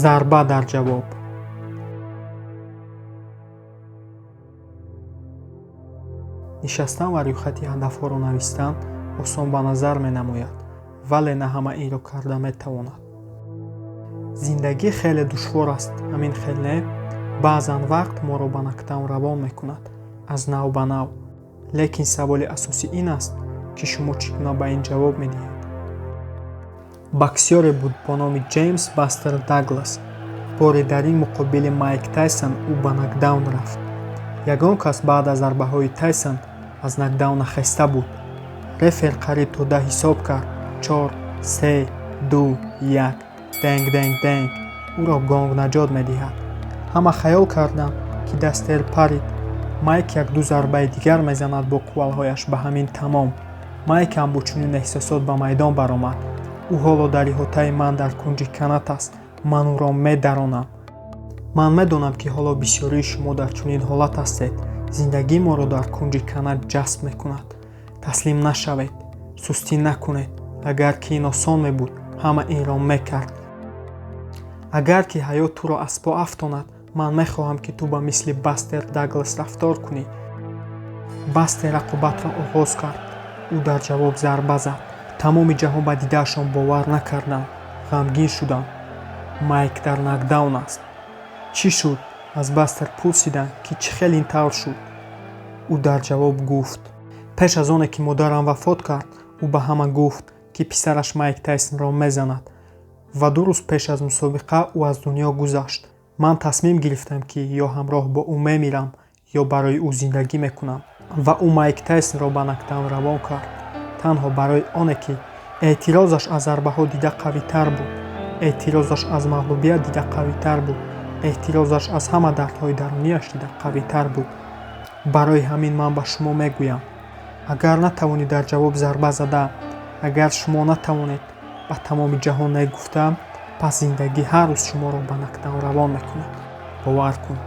Зарба дар ҷавоб. Нишастан ва рӯйхати ҳадафҳоро навистан осон ба назар менамояд, вале на ҳама инро карда метавонад. Зиндагӣ хеле душвор аст, ҳамин хел не? Баъзан вақт моро ба нокдаун равон мекунад, аз нав ба нав. Лекин саволи асосӣ ин аст, ки шумо чӣ гуна ба ин ҷавоб медиҳед. Боксёре буд бо номи Ҷеймс Бастер Даглас. Боре дар ин муқобили Майк Тайсон ӯ ба нокдаун рафт. Ягон кас баъд аз зарбаҳои Тайсон аз нокдаун нахеста буд. Рефер қариб то 10 ҳисоб кард. 4, 3, 2, 1. Денг, денг, денг. Ӯро гонг наҷот медиҳад. Ҳама хаёл карданд, ки Дастер парид. Майк як-ду зарбаи дигар мезанад бо кувалҳояш ба ҳамин тамом. Майк ҳам бо чунин эҳсосот ба майдон баромад. Ӯ ҳоло дар иҳотаи ман дар кунҷи канат аст. Ман ӯро медаронам. Ман медонам, ки ҳоло бисёрии шумо дар чунин ҳолат ҳастед. Зиндагӣ моро дар кунҷи канат ҷасб мекунад. Таслим нашавед, сустӣ накунед. Агар ки ин осон мебуд, ҳама инро мекард. Агар ки ҳаёт туро аз по афтонад, ман мехоҳам, ки ту ба мисли Бастер Даглас рафтор кунӣ. Бастер рақобатро оғоз кард. Ӯ дар ҷавоб зарба зад. Тамоми ҷаҳон ба дидаашон бовар накарданд, ғамгин шуданд. Майк дар нокдаун аст. Чӣ шуд? Аз Бастер пурсиданд, ки чӣ хел ин тавр шуд. Ӯ дар ҷавоб гуфт: пеш аз оне ки модарам вафот кард, ӯ ба ҳама гуфт, ки писараш Майк Тайсонро мезанад. Ва 2 рӯз пеш аз мусобиқа ӯ аз дунё гузашт. Ман тасмим гирифтам, ки ё ҳамроҳ бо ӯ мемирам, ё барои ӯ зиндагӣ мекунам. Ва ӯ Майк Тайсонро ба нокдаун равон кард, танҳо барои оне ки эътирозаш аз зарбаҳо дида қавитар буд, эътирозаш аз мағлубият дида қавитар буд, эътирозаш аз ҳама дардҳои дарунияш дида қавитар буд. Барои ҳамин ман ба шумо мегӯям, агар натавонед дар ҷавоб зарба зада, агар шумо натавонед ба тамоми ҷаҳон не гуфта, пас зиндагӣ ҳар рӯз шуморо ба нокдаун равон мекунад. Бовар кун.